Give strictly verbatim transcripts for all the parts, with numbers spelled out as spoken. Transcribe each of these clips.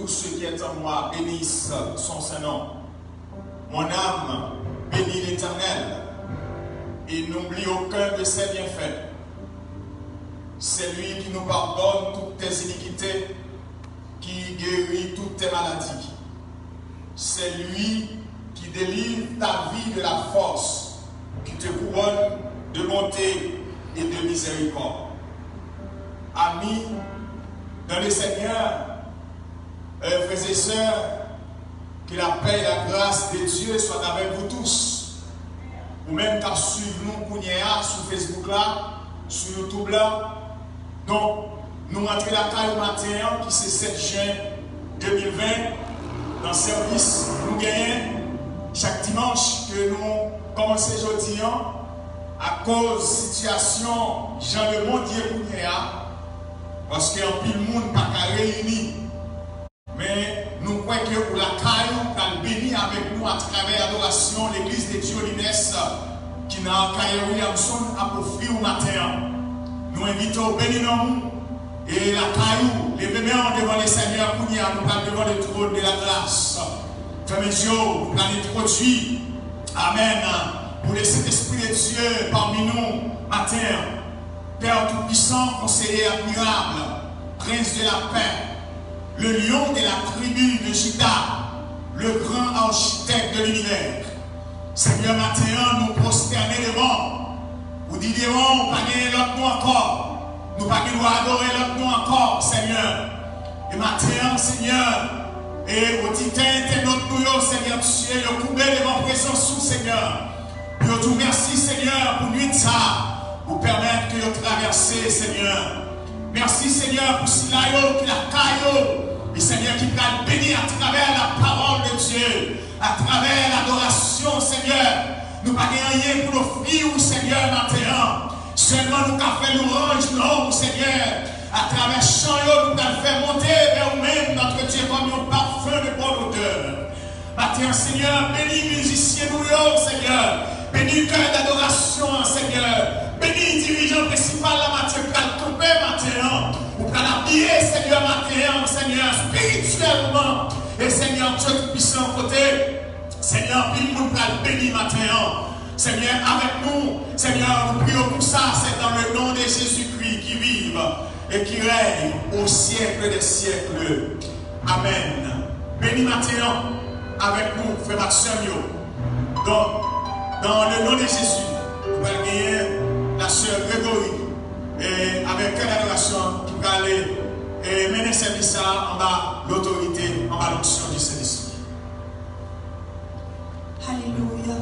Ceux qui est en moi bénisse son saint nom. Mon âme bénit l'Éternel et n'oublie aucun de ses bienfaits. C'est lui qui nous pardonne toutes tes iniquités, qui guérit toutes tes maladies. C'est lui qui délivre ta vie de la fosse, qui te couronne de bonté et de miséricorde. Amis dans le Seigneur, euh, frères et sœurs, que la paix et la grâce de Dieu soient avec vous tous. Ou menm k ap swiv nou kounye a sou Facebook la, sou YouTube la. Donk, nou rantre lakay ou maten an, ki se sèt jen de mil ven, nan sèvis nou genyen chak dimanch ke nou kòmanse jodi an, akoz sitiyasyon jan lemonn ye kounye a, paske anpil moun pa ka reyini. Men nou kwè ke ou lakay ou pral beni avèk nou atravè adorasyon Legliz de Dieu Lines ki nan Arcahaie Williamson ap ofri ou maten an. Nou envite w beni nanm ou e lakay ou. Leve men w devan Lesenyè kounye a, nou pral devan le trône de la grâce. Fèmen zye w, nou pral entwodui. Amèn. Pou le Sentespri de Dye pami nou maten an. Père tout-puissant, conseiller admirable, prince de la paix, le lion de la tribu de Juda, le grand architecte de l'univers. Senyè, maten an, nou pwostène devan w. Ou di devan w, pa gen lòt non ankò. Nou pa gen dwa adore lòt non ankò, Senyè. E maten an, Senyè, e oditè, entènot nou yo, Senyè, mesye, yo koube devan prezans ou, Senyè. Pou yo di w mèsi, Senyè, pou nwit sa a, ou pèmèt ke yo travèse, Senyè. Mèsi, Senyè, pou sila yo ki lakay yo, e Senyè ki pral beni atravè la parole de Dieu, atravè ladorasyon, Senyè. Nou pa gen anyen pou n ofri w, Senyè, maten an. Sèlman nou ka fè lwanj non w, Senyè. Atravè chan yo, nou pral fè monte vè ou menm, notre Dieu, kòm yon parfum de bonne odeur. Maten an, Senyè, beni mizisyen nou yo, Senyè. Beni kè dadorasyon an, Senyè. Beni dirijan prensipal la, maten, pral kanpe maten an. Ou pral abiye, Senyè, maten an, Senyè, espirityèlman. E, Senyè, Dye Toupisan, kote, Senyè, anpil moun pral beni maten an. Senyè, avèk nou, Senyè, nou priye pou sa, c'est dans le nom de Jésus-Christ qui vive et qui règne au siècle des siècles. Amèn. Beni maten an avèk nou, frè m ak sè m yo. Donk, dans le nom de Jésus, nou pral genyen la sè Gregory, e, avèk kè dadorasyon ki pral, e, mennen sèvis sa a anba lotorite, anba l'onction du Saint-Esprit. Alléluia.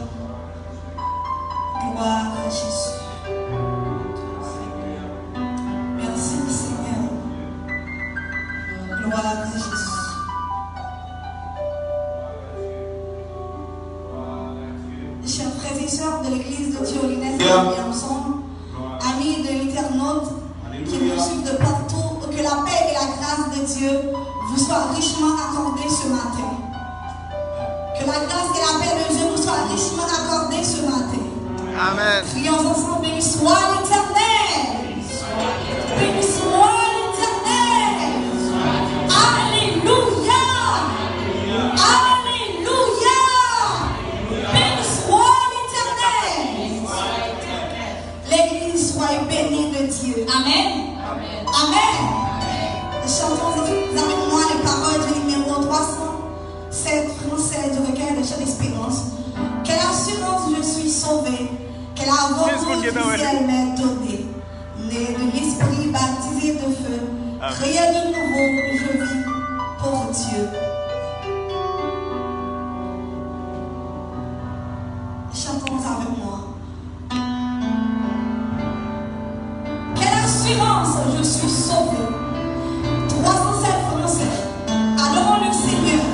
Gloire à Jésus. Merci, Seigneur. Gloire à Jésus. Chers frères et sœurs de l'église de Dieu Lines de Williamson, amis de l'internaute qui nous suivent de partout, que la paix et la grâce de Dieu vous soient richement accordées ce matin. Que la grâce et la paix de Dieu vous soient richement accordées ce matin. Amen. Prions ensemble, béni soit l'Éternel. Béni soit l'Éternel. Alléluia. Alléluia. Béni soit l'Éternel. L'église soit bénie de Dieu. Amen. Amen. Chantons avec moi les paroles du numéro trois cent sept français du recueil de Jeune Espérance. Quelle assurance, je suis sauvé. Quelle avance du ciel m'est donnée. Né de l'esprit, baptisé de feu, créé de nouveau, je vis pour Dieu. Chantons avec moi. Quelle assurance, je suis sauvé. Trois cent sept français. Adorons le Seigneur.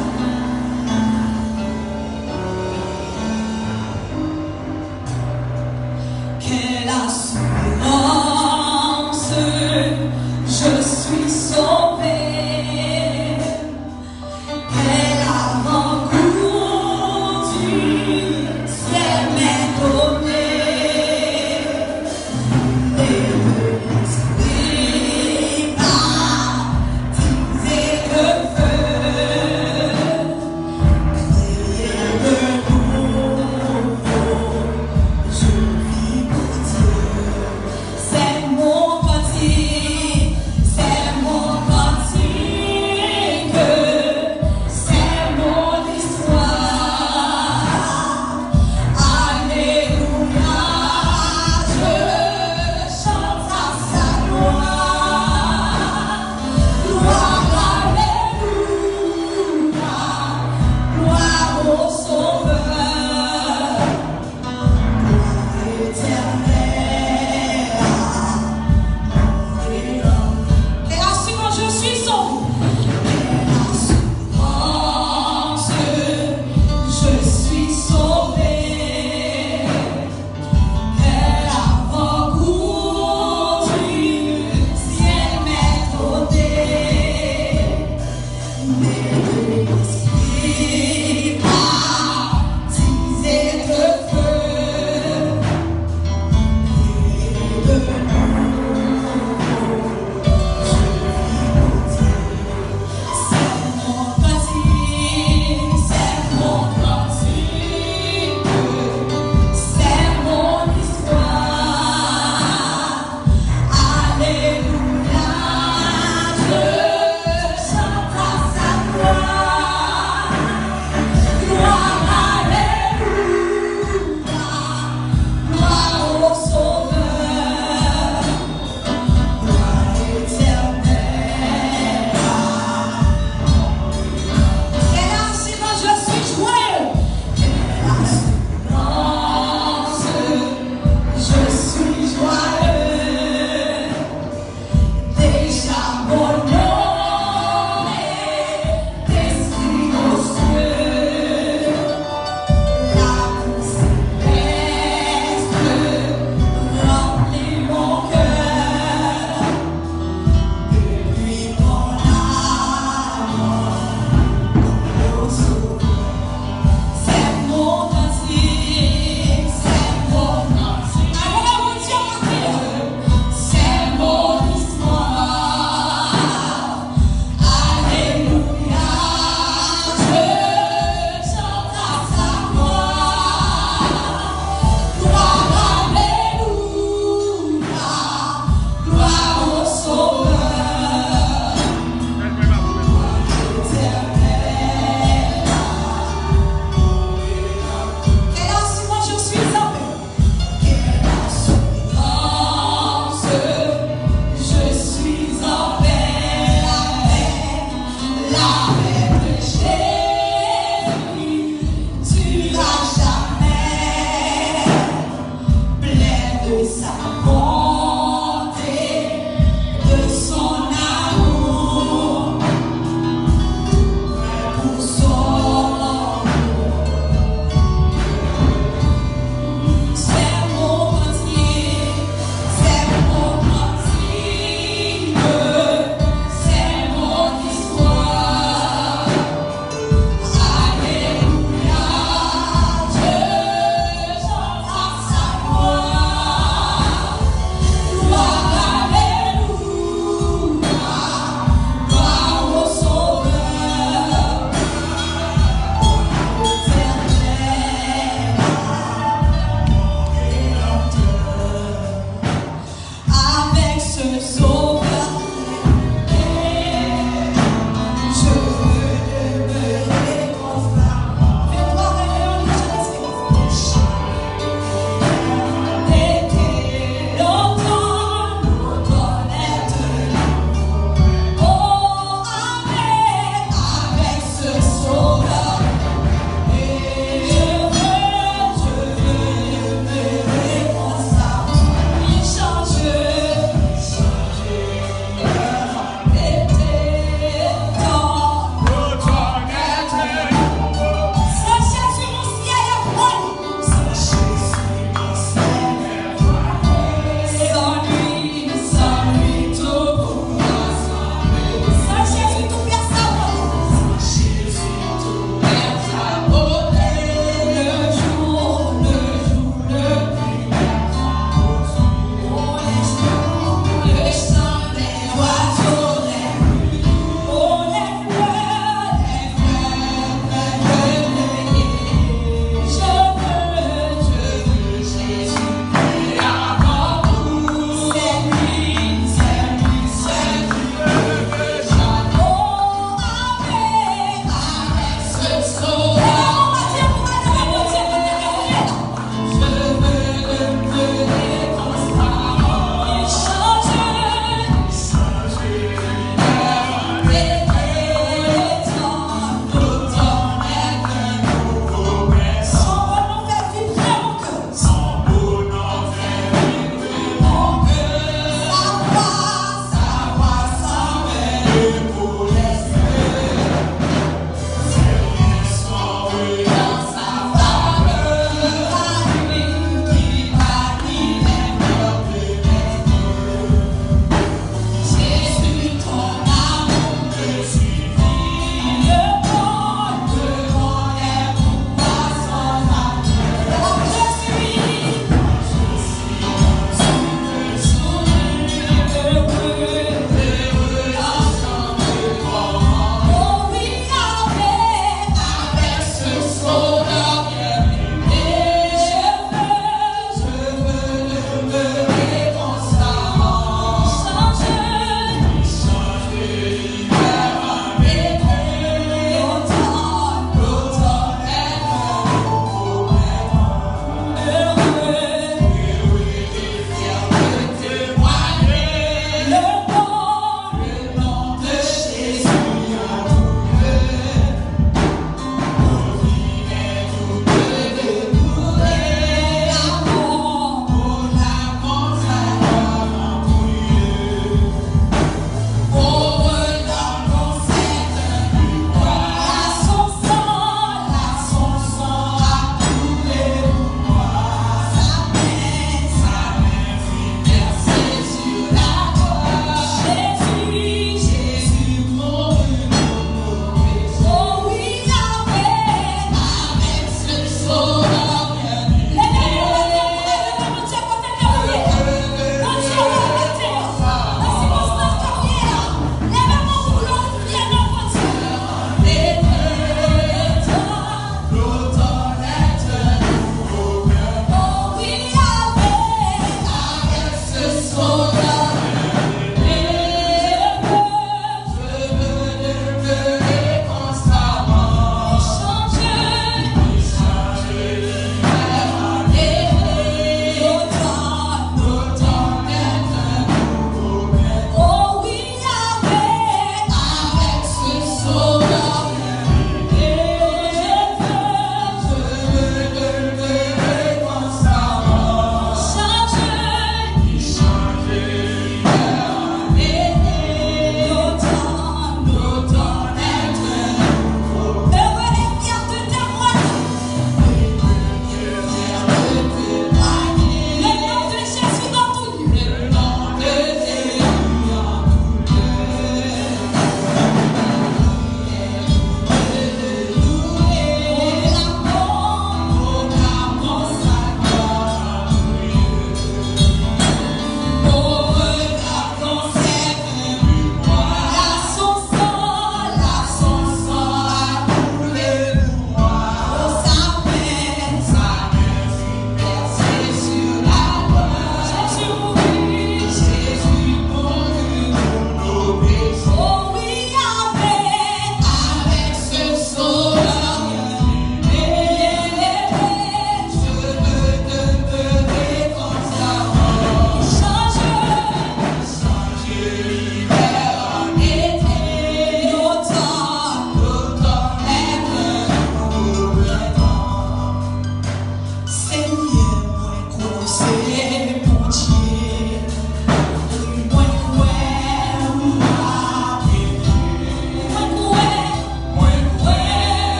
Quelle assurance, je suis sauvé.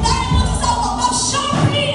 Dayè, Bondye sa w ap chanpye.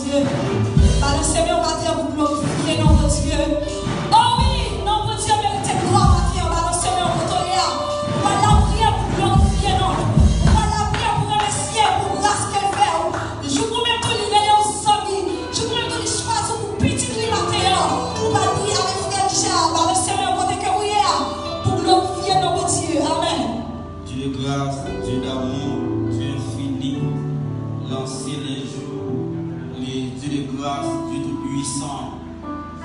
Bondye. Balanse men w atè pou glorifye non Bondye. O wi, non Bondye merite glwa maten an. Balanse men w kote w ye a. Ou pral lapriyè pou glorifye non l. Ou pral lapriyè pou remèsye l pou gras ke l fè w. Jouk ou menm tou li rele w zanmi. Jouk ou menm tou li chwazi w pou pitit li maten an. Ou pral priye avèk frè Richard. Balanse men w kote ke ou ye a. Pou glorifye non Bondye. Amèn. Dieu de grâce, Dieu d'amour, Dieu infini, l'ancien des jours, le Dieu de grâce, Dieu tout-puissant,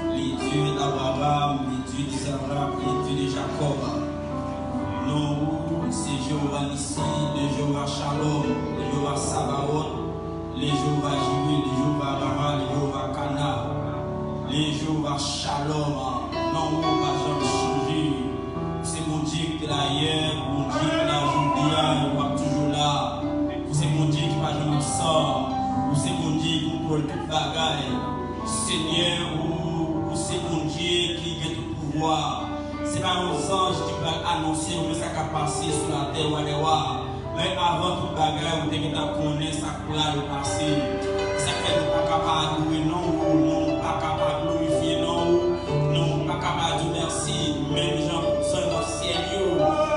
le Dieu d'Abraham, le Dieu d'Isaac, le Dieu de Jacob. Non ou, se Jewova Nisi, le Jewova Shalom, le Jewova Sabaot, le Jewova Jire, le Jewova Rafa, le Jewova Kana, le Jewova Shalom. Non ou pa janm chanje. Ou se Bondye ki te la yè, Bondye ki la jodi a, e w ap toujou la. Ou se Bondye ki pa janm absan. Ou se Bondye ki kontwòl tout bagay. Senyè, ou, ou se Bondye ki gen tout pouvwa. Se pa yon zanj ki pral anonse ou men sa k ap pase sou latè, wa dè wa. Men avan tout bagay, ou te gentan konnen sa k pral pase. Se sa k fè nou pa ka pa adore non ou, nou pa ka pa glorifye non ou, nou pa ka pa di w mèsi. Menm jan tout zanj nan syèl yo,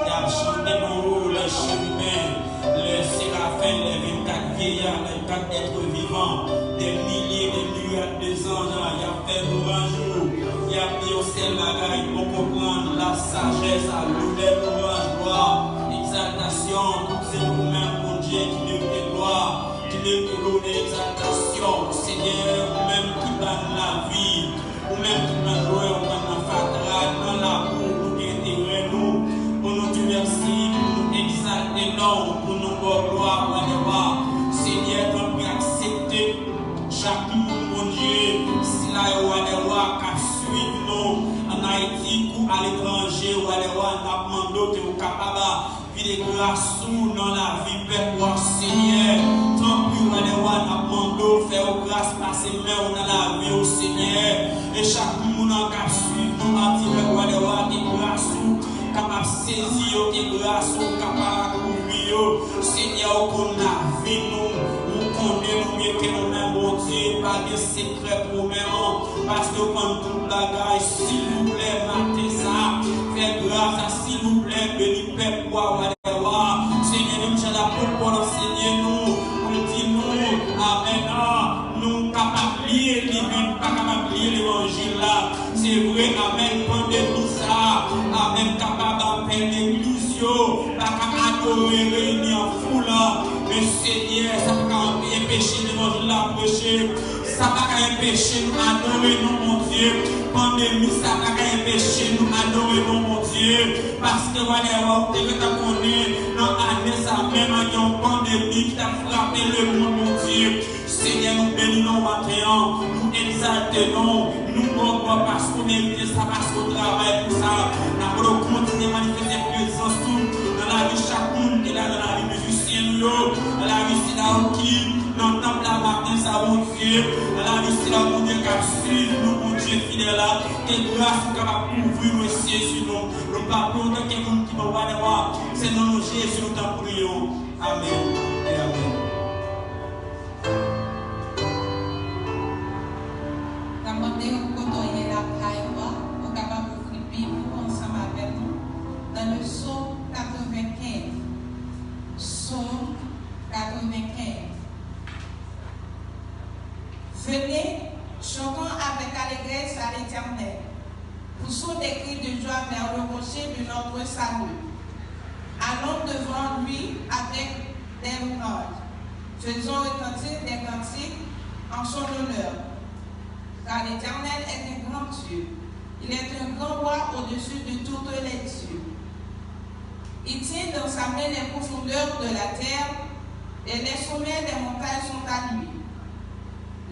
y ap chante non ou, lè cheriben, lè serafen, lè vennkat vyeya, lè kat èt vivan, dè milye, dè miryad de zanj, y ap fè lwanj ou. Y ap di yon sèl bagay, bon konprann, la sajès, lonè, lwanj, glwa, egzaltasyon, tout se pou ou menm, Bondye, ki merite glwa, ki merite lonè, egzaltasyon. Senyè, ou menm ki ban nou lavi, ou menm ki pran lwen, ou pran nan fatra, nan labou, ou gen teren nou, pou nou di mèsi, pou nou egzalte non ou, pou nou ba w glwa, wa dè wa. Senyè, tanpri aksepte chak moun, Bondye, sila yo, wa dè wa, k ap swiv nou ann Ayiti kou aletranje, wa dè wa, n ap mande w ke ou kapab vide gras ou nan lavi pèp ou a, Senyè. Tanpri, wa dè wa, n ap mande w fè yo gras, pase men w nan lavi yo, Senyè. E chak moun k ap swiv nou an dirèk, wa dè wa, ke gras ou kapab sezi yo, ke gras ou kapab kouvri yo. Senyè, ou konn lavi nou, ou konnen nou byen ke nou menm, Bondye, pa gen sekrè pou ou menm, paske ou konn tout bagay. Silvouplè, maten sa, fè gras a, silvouplè, beni pèp ou a, wa dè wa. Senyè, menm jan lapot Pòl ansenye nou, pou l di nou, amèn, nou kapab li, li menm pa kapab li levanjil la. Se vre, amèn, pandemi sa, amèn, kapab fè legliz yo pa ka adore, reyini an foul. Men Senyè, sa pa ka anpeche levanjil la preche. Sa pa ka enpeche nou adore non Bondye. Pandemi sa pa ka enpeche nou adore non Bondye. Paske, wa dè wa, ou te gentan konnen nan ane sa menm, gen yon pandemi ki t ap frape lemonn, Bondye. Senyè, nou beni non w maten an, nou egzalte non w, nou ba w glwa paske w merite sa, paske w travay pou sa. N ap mande w kontinye manifeste prezans ou nan lavi chak moun ki la, nan lavi mizisyen nou yo, nan lavi sila yo ki nan tanp la maten sa, Bondye, nan lavi sila, Bondye, k ap swiv nou, Bondye fidèl la, ke gras ou kapab kouvri nou e sezi nou. Nou pa pè antanke moun ki mò, wa dè wa, se nan non Jezi nou t ap priye w. Amèn e amèn. N ap mande w kote w ye lakay ou a, ou kapab ouvri Bib ou ansanm avè nou nan le Psaume quatre-vingt-quinze. Psaume quatre-vingt-quinze. Venez, chantons avec allégresse à l'Éternel. Poussons des cris de joie vers le rocher de notre salut. Allons devant lui avec des louanges. Faisons retentir des cantiques en son honneur. Car l'Éternel est un grand Dieu. Il est un grand roi au-dessus de toutes les dieux. Il tient dans sa main les profondeurs de la terre, et les sommets des montagnes sont à lui.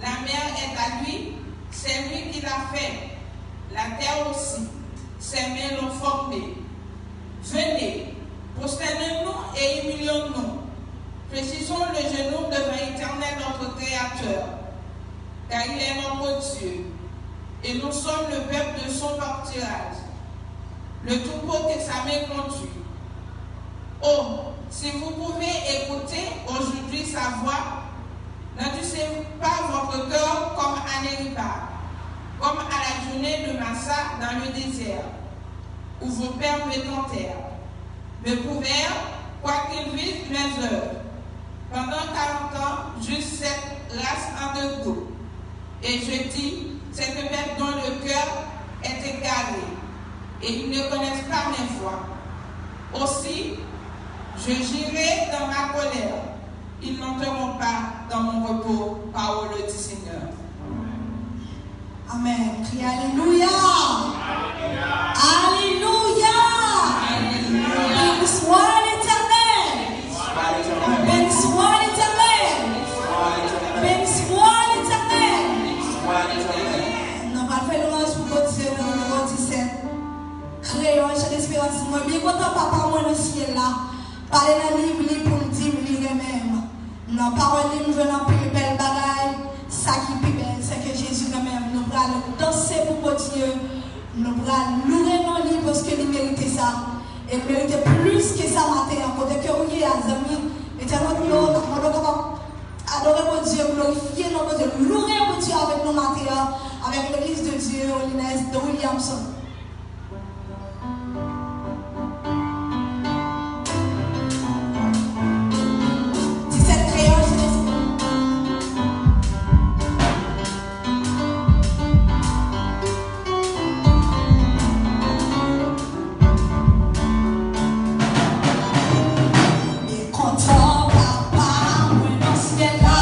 La mer est à lui, c'est lui qui l'a fait. La terre aussi, ses mains l'ont formée. Venez, prosternons-nous et humilions-nous. Fléchissons le genou devant l'Éternel, notre Créateur, car il est notre Dieu, et nous sommes le peuple de son pâturage, le troupeau que sa main conduit. Oh, si vous pouvez écouter aujourd'hui sa voix, n'endurcissez pas votre cœur comme à la journée de Massa dans le désert, où vos pères me tentèrent, me prouvèrent, quoiqu'ils vissent mes œuvres, pendant quarante ans, j'eusse cette race en deux groupes. Et je dis, c'est un peuple dont le cœur est égaré, et ils ne connaissent pas mes voies. Aussi, je jurerai dans ma colère, ils n'entreront pas dans mon repos, parole du Seigneur. Amen. Kriye alelouya. Alelouya. Alelouya. Béni soit l'Éternel. Béni soit l'Éternel. Béni soit l'Éternel. Nou pral fè lwanj pou Bondye nan nimewo disèt. Kreyòl, Jan Esperans, mwen byen kontan Papa mwen nan syèl la pale nan liv li pou l di m li renmen m. Nan pawòl li, m jwenn anpil bèl bagay. Sa ki pi bèl, se ke Jezi renmen m. Nou pral danse pou Bondye. Nou pral loure non li paske li merite sa. E l merite plis ke sa maten an. Kote ke ou ye a, zanmi, entènot yo, n ap mande w kapab adore Bondye, glorifye non Bondye, loure Bondye avèk nou maten an, avèk Legliz de Dye Holiness de Williamson. Disèt Kreyòl, Jenès. E kontan Papa mwen nan syèl la,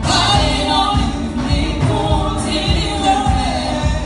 pale nan liv li pou di li renmen.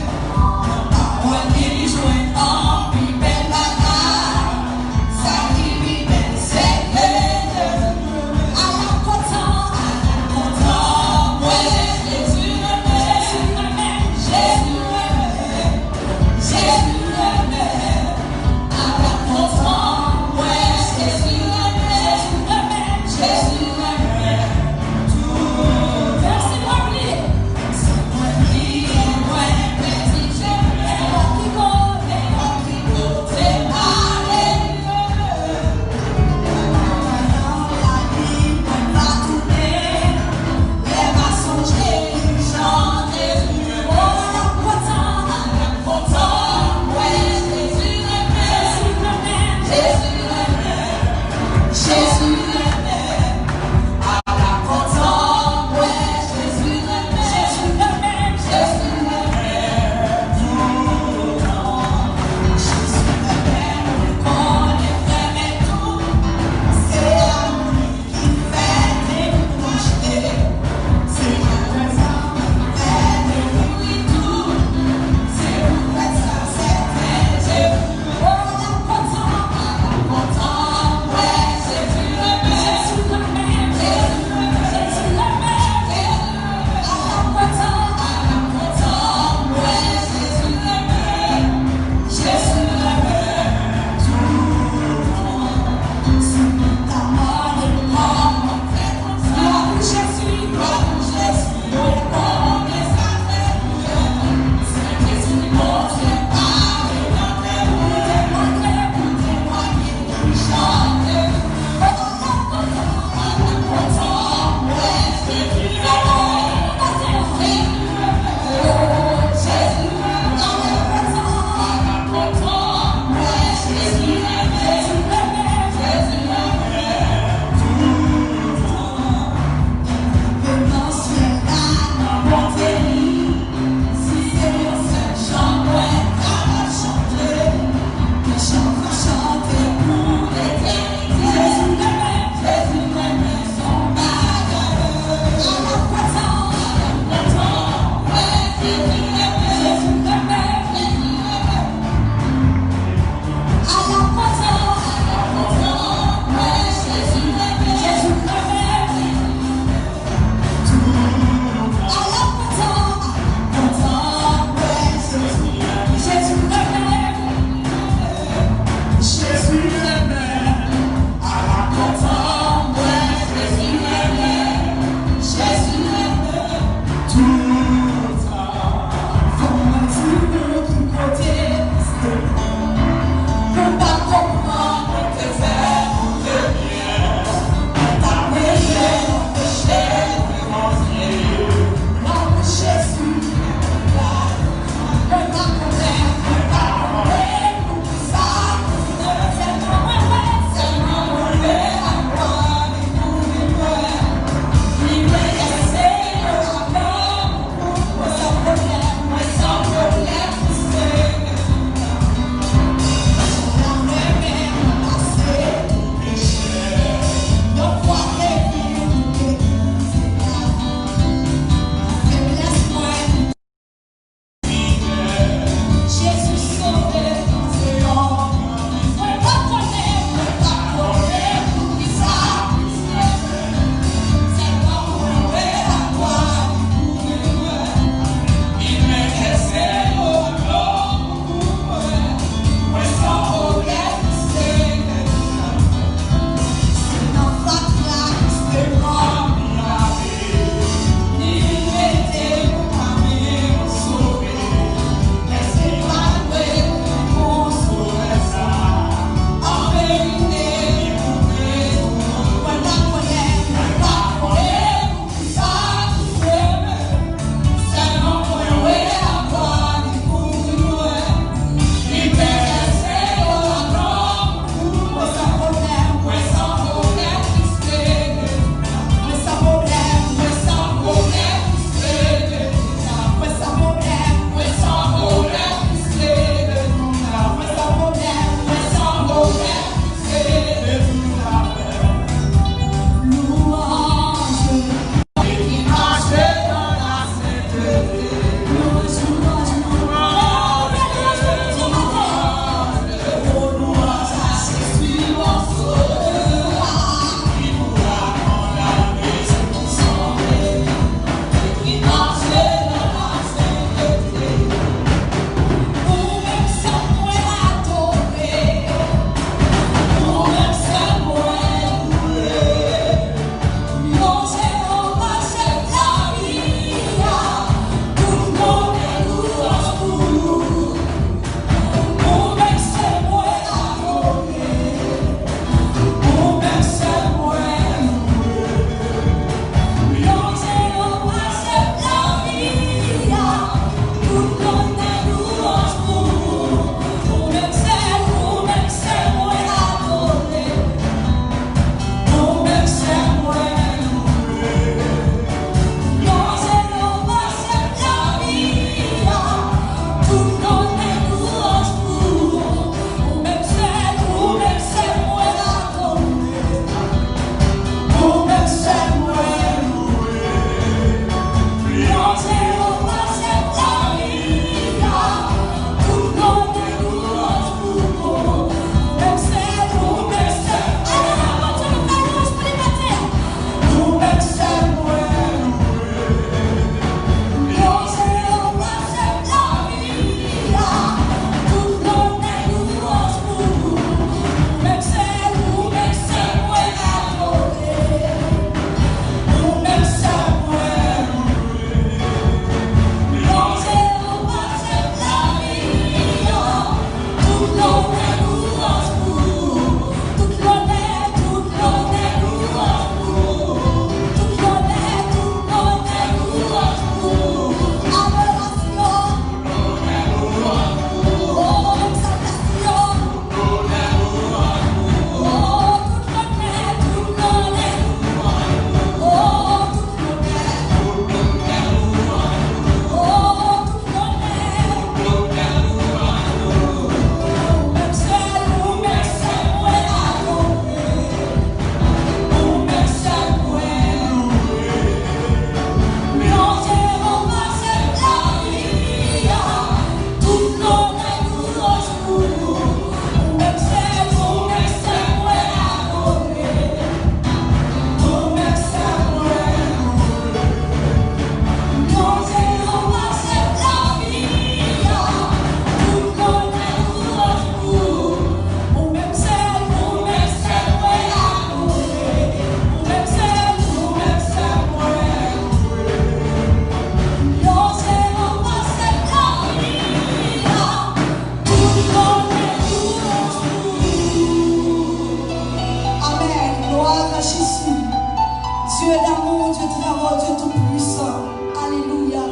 D'amour, Dieu très haut, Dieu tout-puissant. Alléluia.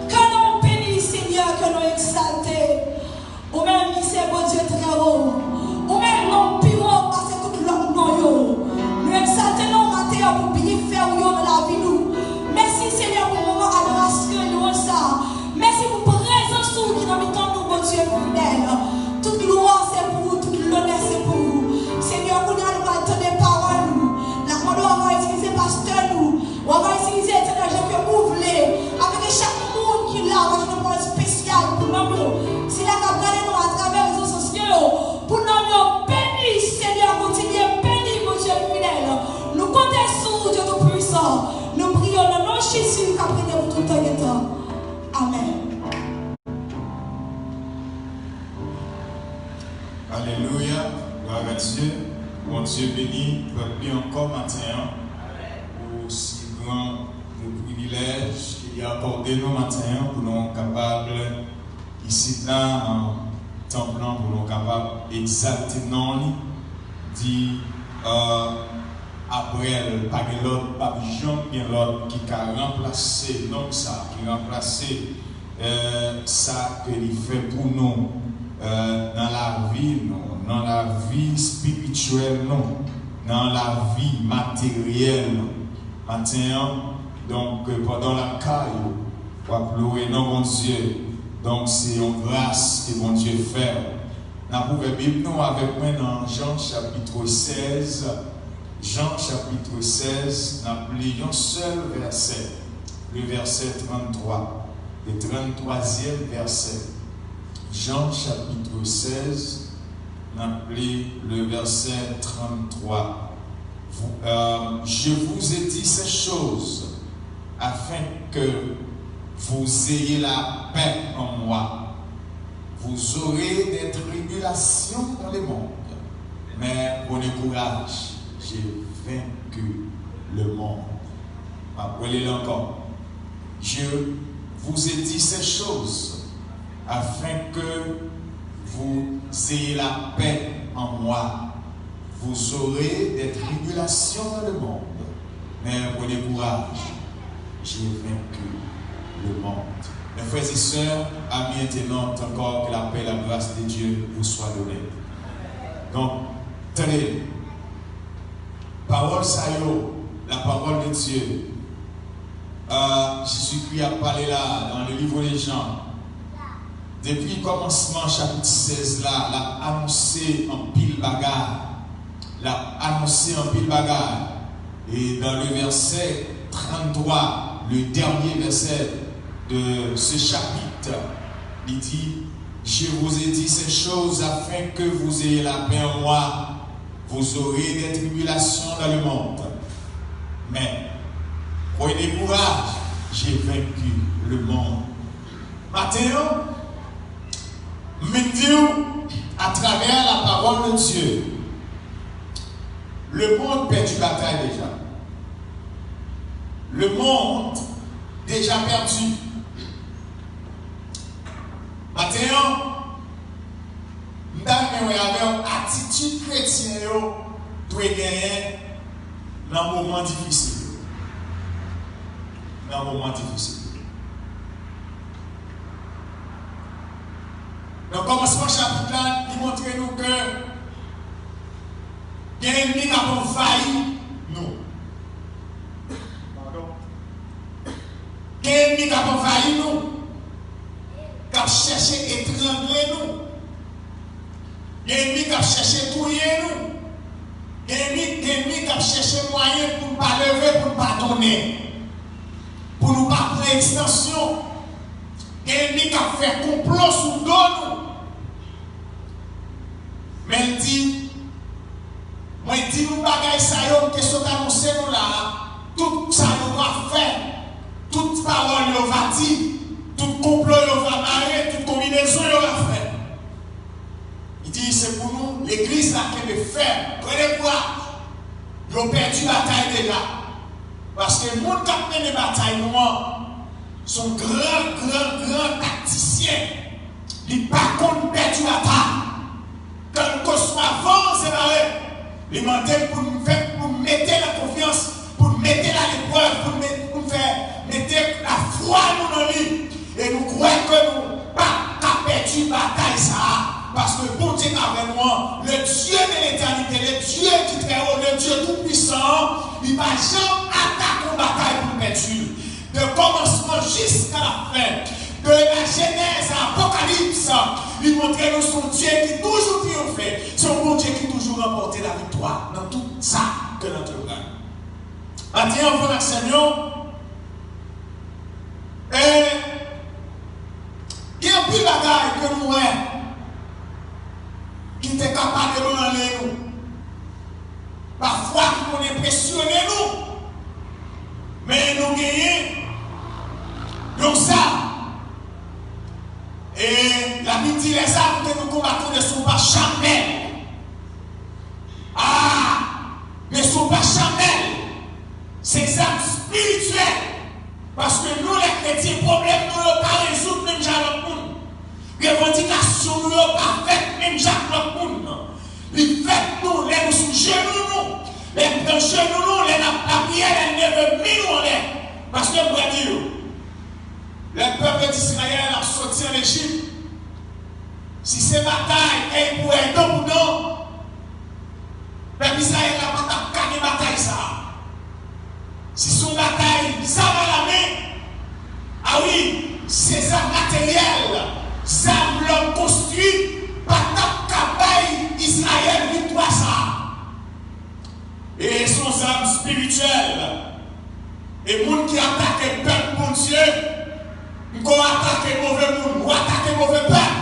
Ke non w beni, Senyè, ke non w egzalte. Ou menm ki se Bondye trè wo. Ou menm non w pi wo pase tout lòt non yo. Nou egzalte non w maten an pou byenfè w yo nan lavi nou. Mèsi, Senyè, pou moman adorasyon e lwanj sa a. Mèsi pou prezans ou ki nan mitan nou, Bondye fidèl. Tout glwa se pou ou, tout lonè se pou ou. Senyè, kounye a nou pral tande pawòl ou. N ap mande w anvan itilize pastè nou. W ap itilize Etènèl jan ke ou vle, afin ke chak moun ki la, w ap jwenn yon pawòl espesyal pou nanm yo. Sila k ap gade nou atravè rezo sosyo yo, pou nanm yo beni, Senyè, kontinye beni, Bondye fidèl. Nou konte sou ou, Dye Toupwisan. Nou priye nan non Jezi k ap rete pou tout tan gen tan. Amèn. Alelouya, glwa a Dye. Bondye beni pèp li ankò maten an pou si gran privilèj ke li akòde nou maten an pou nou kapab isit la nan tanp lan, pou nou kapab egzalte non li, di, euh, apre l, pa gen lòt, p ap janm gen lòt ki ka ranplase non sa, ki ranplase euh, sa ke li fè pou nou, euh, nan lavi nou, nan lavi espirityèl nou, nan lavi materyèl nou. Maten an, donk, pandan w lakay ou, w ap louwe non Bondye. Donk, se yon gras ke Bondye fè w. N ap ouvè Bib nou avèk mwen nan Jan chapit sèz. Jan chapit sèz, n ap li yon sèl vèsè, le vèsè tranntwa, le tranntwazyèm vèsè. Jan chapit sèz, n ap li le vèsè tranntwa. Vous, euh, je vous ai dit ces choses afin que vous ayez la paix en moi. Vous aurez des tribulations dans le monde, mais prenez courage, j'ai vaincu le monde. M ap rele l ankò. Je vous ai dit ces choses afin que vous ayez la paix en moi. Vous aurez des tribulations dans le monde, mais prenez courage, j'ai vaincu le monde. Mes frères et sœurs, amis internautes, encore que la paix et la grâce de Dieu vous soient données. Donk, tande, pawòl sa yo, la parole de Dieu, euh, Jezikri ap pale la, dans le livre de Jean, depi kòmansman chapit sèz la, l ap anonse anpil bagay. L ap anonse anpil bagay. E dans le verset trente-trois, le dernier verset de ce chapitre, li di, Je vous ai dit ces choses afin que vous ayez la paix en moi. Vous aurez des tribulations dans le monde. Mais prenez courage, j'ai vaincu le monde. Maten an, m vin di w, atravè la parole de Dieu, le monde pèdi batay deja. Le monde deja pèdi. Maten an, m ta renmen wè avè w atitid kretyen yo dwe genyen nan moman difisil yo. Nan moman difisil yo. Nan kòmansman chapit la, li montre nou ke gen ènmi k ap anvayi nou. Padon. Gen ènmi k ap anvayi nou, k ap chèche etrangle nou. Gen ènmi k ap chèche touye nou. Gen ènmi, gen ènmi k ap chèche mwayen pou n pa leve, pou n pa donnen, pou nou pa pran egzanp. Gen ènmi k ap fè konplo sou do nou. Men l di, Mwen di nou bagay sa yo, m te sot anonse nou la a, tout sa yo va fè, tout pawòl yo va di, tout konplo yo va mare, tout konbinezon yo va fè. Li di, se pou nou, legliz la kenbe fèm, pran kouraj. Yo pèdi batay deja. Paske moun k ap mennen batay nou an, se yon gran, gran, gran taktisyen. Li pa konn pèdi batay. Kèlkeswa van an se mare, li mande n pou n fè, pou n mete l an konfyans, pou n mete l aleprèv, pou n met, pou n fè mete lafwa nou nan li. E nou kwè ke nou pa ka pèdi batay sa a, paske Bondye k avè nou an, le Dieu de l'éternité, le Dieu du Très-Haut, le Dieu Tout-Puissant, li pa janm atake yon batay pou l pèdi l. De kòmansman jiska lafen, de la Genèse à Apocalypse, li montre nou se yon Dye ki toujou triyonfe, se yon Bondye ki toujou ranpòte laviktwa nan tout sa ke l antreprann. Maten an, frè m ak sè m yo, e gen anpil bagay ke nou wè ki te kapab ebranle nou. Pafwa ki konn enpresyone nou. Men nou genyen yon zam. E Labib di, les armes que nous combattons ne sont pas charnelles. Ah, ne sont pas charnelles. Se zam espirityèl. Paske nou, lè kretyen, pwoblèm nou yo pa rezoud menm jan lòt moun. Revandikasyon nou yo pa fèt menm jan ak lòt moun. Li fèt nou lè nou sou jenou nou, lè n pran jenou nou, lè n ap lapriyè, lè n leve men nou anlè. Paske m prè di yo, lè pèp Izrayèl ap soti ann Ejip, si se batay èy pou èy, dan pou dan, pèp Izrayèl la pa t ap ka gen batay sa a. Si se yon batay zam alamen, a wi, se zam materyèl, zam lòm konstwi, pa t ap ka bay Izrayèl viktwa sa a. E se yon zam espirityèl. E moun ki atake pèp Bondye, poko atake move moun, ou atake move pèp.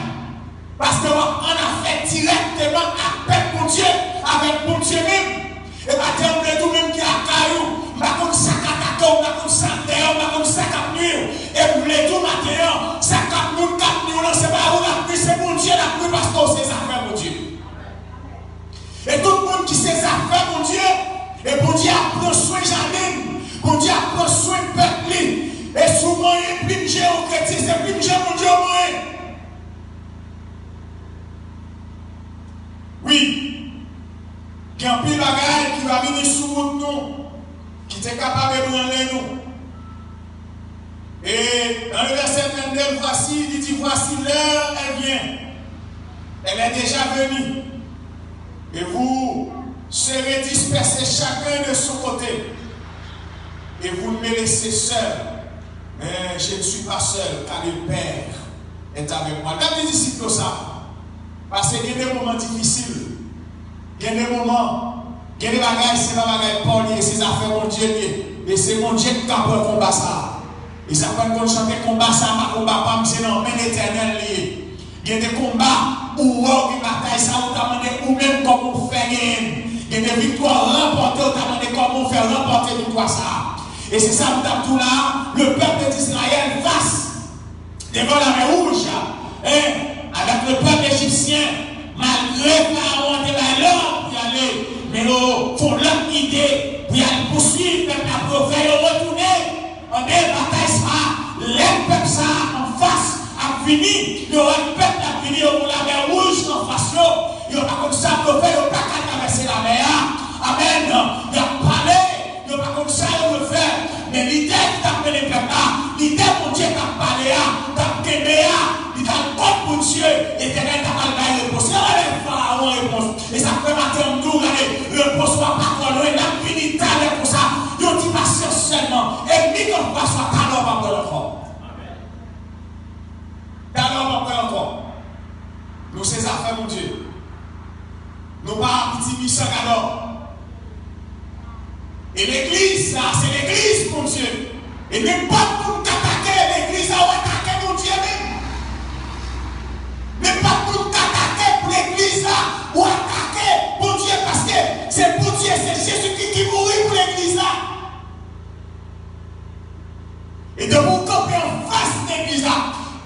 Paske w ap annafè dirèkteman ak pèp Bondye, avèk Bondye menm. E maten an, m vle di w menm ki lakay ou, m pa konn sa k atake w, m pa konn sa k dèyè w, m pa konn sa k ap nwi w. E m vle di w maten an, sa k ap moun k ap nwi w lan, se pa ou l ap nwi, se Bondye l ap nwi, paske w se zafè Bondye. E tout moun ki se zafè Bondye, e Bondye ap pran swen jaden l, Bondye ap pran swen pèp li. E si w manyen plim je yon kretyen, se plim je Bondye w manyen. Wi, gen anpil bagay ki va vini sou wout nou, ki te kapab ebranle nou. Et dans le verset vingt-deux, voici, il dit, voici, l'heure, elle vient, elle est déjà venue, et vous serez dispersés chacun de son côté, et vous me laissez seul. Mais je ne suis pas seul, car le Père est avec moi. L ap di disip yo sa, paske gen de moman difisil, gen de moman, gen de bagay, se pa bagay pa w li ye, se zafè Bondye li ye. E se Bondye ki ka pran konba sa a. E sa fè n konn chante, konba sa a pa konba pa m, se nan men Letènèl li ye. Gen de konba, ou wè w gen batay sa, ou ta mande ou menm kòman w fè genyen l. Gen de viktwa w ranpòte, ou ta mande kòman w fè ranpòte viktwa sa a. E se sa m t ap di w la, le peuple d'Israël face devant la mer Rouge, hein, avec le peuple égyptien, malgre Farawon te bay lòd pou y ale, men yo fè yon lòt ide pou y al pouswiv pèp la, pou yo fè yo retounen. Anben, batay sa a, lè pèp sa a anfas ap vini, yo wè pèp la ap vini, yo wè lamè wouj anfas yo, yo pa konn sa pou yo fè, yo pa ka travèse lamè a. Amèn. Y ap pale, yo pa konn sa yo dwe fè. Men lidè ki t ap mennen pèp la, lidè Bondye t ap pale a, t ap kenbe a, li t al kot Bondye, Letènèl t ap al bay repons. Yo bay Farawon repons. E sa k fè maten an m di w, gade, repons ou a pa twò lwen, l ap vini talè konsa. Yon ti pasyans sèlman. Ènmi k anfas ou a, talè w p ap wè l ankò. Talè w p ap wè l ankò. Nou se zafè Bondye. Nou pa piti mechan gadò. E legliz sa, se legliz Bondye. E nenpòt moun k atake legliz la, ou atake Bondye menm. Nenpòt moun k atake pou legliz la, ou atake Bondye, paske se Bondye, se Jezikri ki mouri pou legliz la. E depi w kanpe anfas legliz la,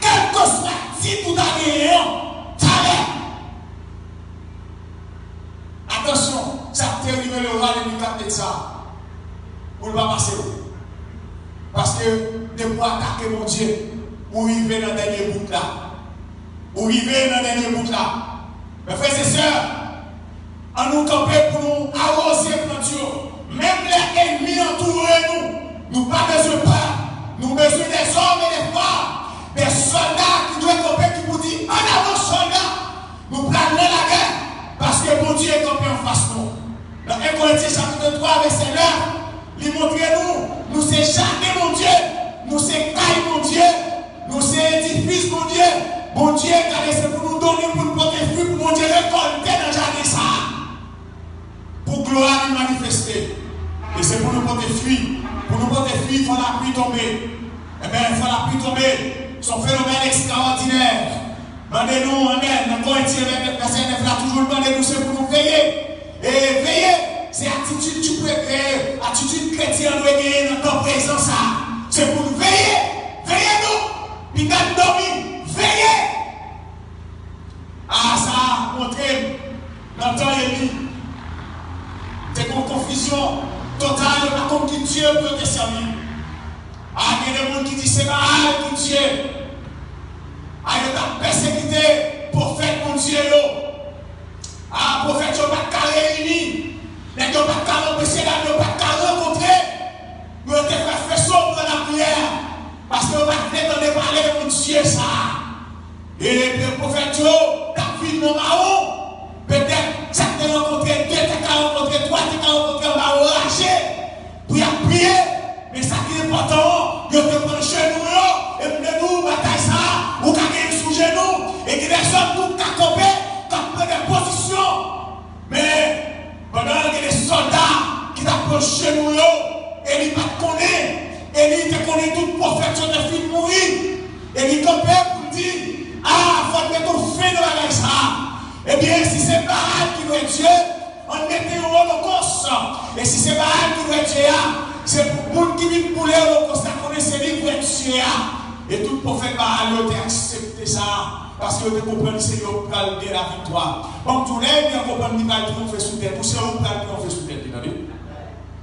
kèlkeswa tit ou ta genyen an, talè. Atansyon, sa k te rive Leroy Denis Cathedral, pou l pa pase w. Paske depi w atake Bondye, ou rive nan dènye bout la. Ou rive nan dènye bout la. Mes frères et sœurs, ann nou kanpe pou nou awoze plant yo. Menm lè ènmi antoure nou, nou pa bezwen pè. Nou bezwen des hommes et des femmes, des soldats ki dwe kanpe, ki pou di, "An avan, sòlda! Nou pral nan lagè, paske Bondye kanpe anfas nou." Nan en Korentyen chapit twa, vèsè nèf, li montre nou, nou se jaden Bondye, nou se kay Bondye, nou se edifis Bondye. Bondye, gade, se pou nou donnen, pou nou pote fwi, pou Bondye rekòlte nan jaden sa a. Pou glwa li manifeste. E se pou nou pote fwi. Pou nou pote fwi, fò lapli tonbe. Ebyen, fò lapli tonbe. Se yon fenomèn ekstraòdinè. Mande nou, amèn, nan Korentyen vèsè nèf la, toujou l mande nou, se pou nou veye. E veye, se atitid ki pre-, e atitid kretyen an dwe genyen nan tan prezan sa a. Se pou nou veye. Veye nou. Pinga n dòmi. Veye. A, sa montre m, nan tan Eli, te gen yon konfizyon total, yo pa konn ki Dye pou yo te sèvi. A, gen de moun ki di se Baal ki Dye. A, yo t ap pèsekite pwofèt Bondye yo. A, pwofèt yo pa t ka reyini. Nèg yo pa t ka rankontre, medam yo pa t ka rankontre. Yo te fè feso pran lapriyè, paske yo pa t vle tande pale Bondye sa a. E pwofèt yo t ap viv nan mawon. Petèt, sa k te rankontre, de te ka rankontre, twa te ka rankontre anba yon raje pou y ap priye. Men sa ki enpòtan an, yo te pran jenou yo. E m te di w, batay sa a, ou ka genyen l sou jenou. E gen de zòm tou k ka kanpe, k ap pran de pozisyon. Men, pandan gen de sòlda ki t ap pran jenou yo, Eli pa t konnen. Eli te konnen tout pwofèt yo te fin mouri. Eli kanpe pou l di, "A, fò n mete yon fen nan bagay sa a. Ebyen, si se Baal ki vrè Dye, ann mete yon olokòs. E si se Baal ki vrè Dye a, se pou moun ki vin boule olokòs la konnen se li vrè Dye a." E tout pwofèt Baal yo te aksepte sa a, paske yo te konprann se yo k pral gen laviktwa. Ban m di w, lè ènmi an konprann li pral triyonfe sou tèt ou, se ou k pral triyonfe sou tèt li, tande.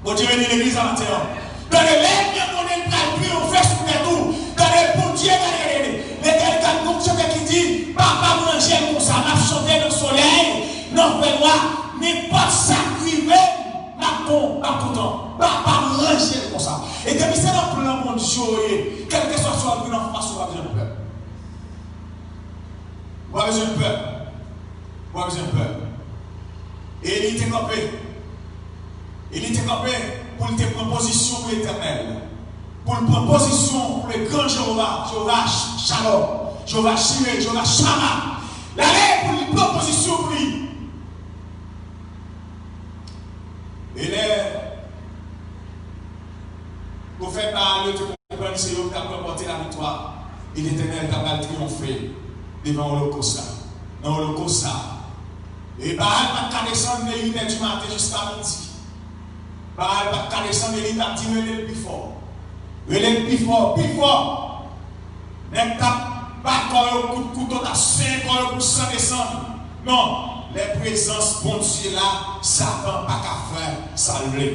Bondye beni legliz la maten an. Tande, lè ènmi an konnen li pral triyonfe sou tèt ou, tande, Bondye, gade, gade, gade. Letènèl, gade, gon chante ki di, "Papa m ranje l konsa, m ap chante nan solèy, nan fènwa, nenpòt sa k rive m, m ap kon-, m ap kontan. Papa m ranje l konsa." E depi se nan plan Bondye w ye, kèlkeswa sa w ap vin anfas, ou pa bezwen pè. Ou pa bezwen pè. Ou pa bezwen pè. Eli te kanpe. Eli te kanpe pou l te pran pozisyon pou Letènèl. Pou l pran pozisyon pou le gran Jewova, Jewova Ch-, Shalom, Jewova Jire, Jewova Shama. L ale pou li pran pozisyon pou li. E lè pwofèt Baal yo te konprann se yo ki t ap ranpòte laviktwa, e Letènèl ta pral triyonfe devan olokòs la, nan olokòs la. E Baal pa t ka desann de uit è di maten jiska midi. Baal pa t ka desann, Eli t ap di, "Rele l pi fò. Rele l pi fò, pi fò." Nèg t ap ba kò yo kout kouto, t ap senyen kò yo pou san desann. Non, lè prezans Bondye la, Satan pa ka fè sa l vle.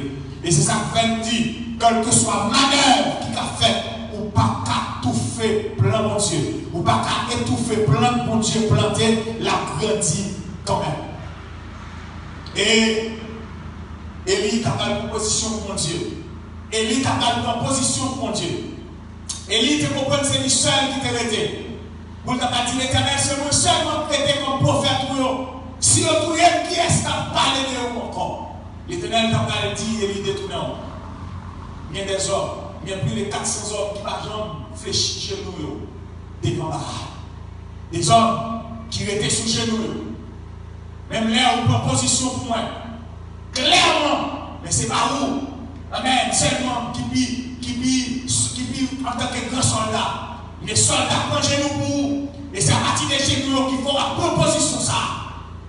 E se sa k fè m di, kèlkeswa manèv ki ka fèt, ou pa ka toufe plan Bondye. Ou pa ka etoufe plant Bondye plante, l ap grandi kanmenm. E Eli ta pral pran pozisyon pou Bondye. Eli ta pral pran pozisyon pou Bondye. Eli te konprann se li sèl ki te rete. Pou l ta pral di, "Letènèl, se mwen sèl m ap rete kòm pwofèt ou yo. Si yo touye m, kiyès k ap pale de ou ankò?" Letènèl ta pral di, "Eli, detounen w. Gen dèzòm, gen plis de kat san zòm ki pa janm flechi jenou yo devan Baal." Dezòm ki rete sou jenou yo. Menm lè ou pran pozisyon pou mwen, klèman, men se pa ou, amèn, sèlman ki pi, ki pi, ki pi antanke gran sòlda. Men sòlda pran jenou pou ou. E se apati de jenou yo ki fè w ap pran pozisyon sa a.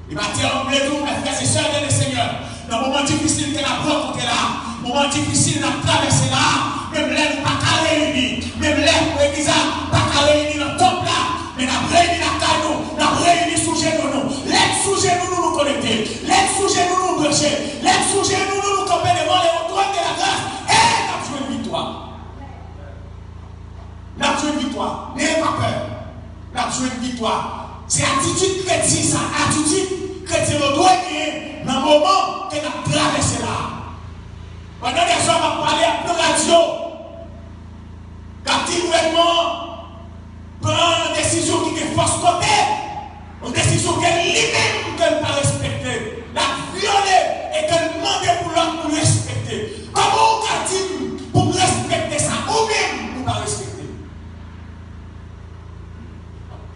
E maten an, m vle di w, mè frè e sè nan le Senyè, nan moman difisil ke n ap rankontre la, moman difisil n ap travèse la, menm lè nou pa ka reyini, menm lè legliz la pa ka reyini nan tanp la, men n ap reyini lakay nou, n ap reyini sou jenou nou. Lè n sou jenou nou, nou konekte. Lè n sou jenou nou, nou branche. Lè n sou jenou nou, nou kanpe devan le trône de la grâce. E n ap jwenn viktwa. N ap jwenn viktwa. Neye pa pè. N ap jwenn viktwa. Se atitid kretyen sa, atitid kretyen yo dwe genyen nan moman ke n ap travèse la. Pandan dèzòm ap pale ak nan radyo, k ap di gouvènman an pran yon desizyon ki gen fòs kote, yon desizyon ke li menm ke l pa respekte, l ap vyole e ke l mande pou lòt moun respekte. Kòman ou ka di m pou m respekte sa ou menm ou pa respekte?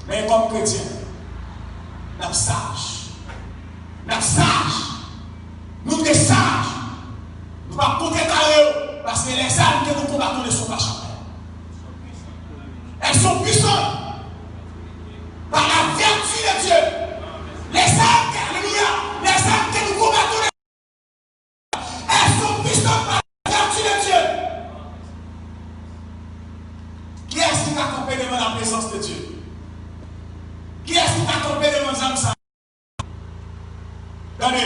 Men kòm kretyen, n ap saj. N ap saj. Nou dwe saj. Nou p ap kontrekare yo, paske les armes que nous combattons ne sont pas charnelles. Elles sont puissantes par la vertu de Dieu. Les armes que, alléluia, les armes que nous combattons, elles sont puissantes par la vertu de Dieu. Kiyès ki ka kanpe devan la prezans de Dye? Kiyès ki ka kanpe devan zam sa? Tande,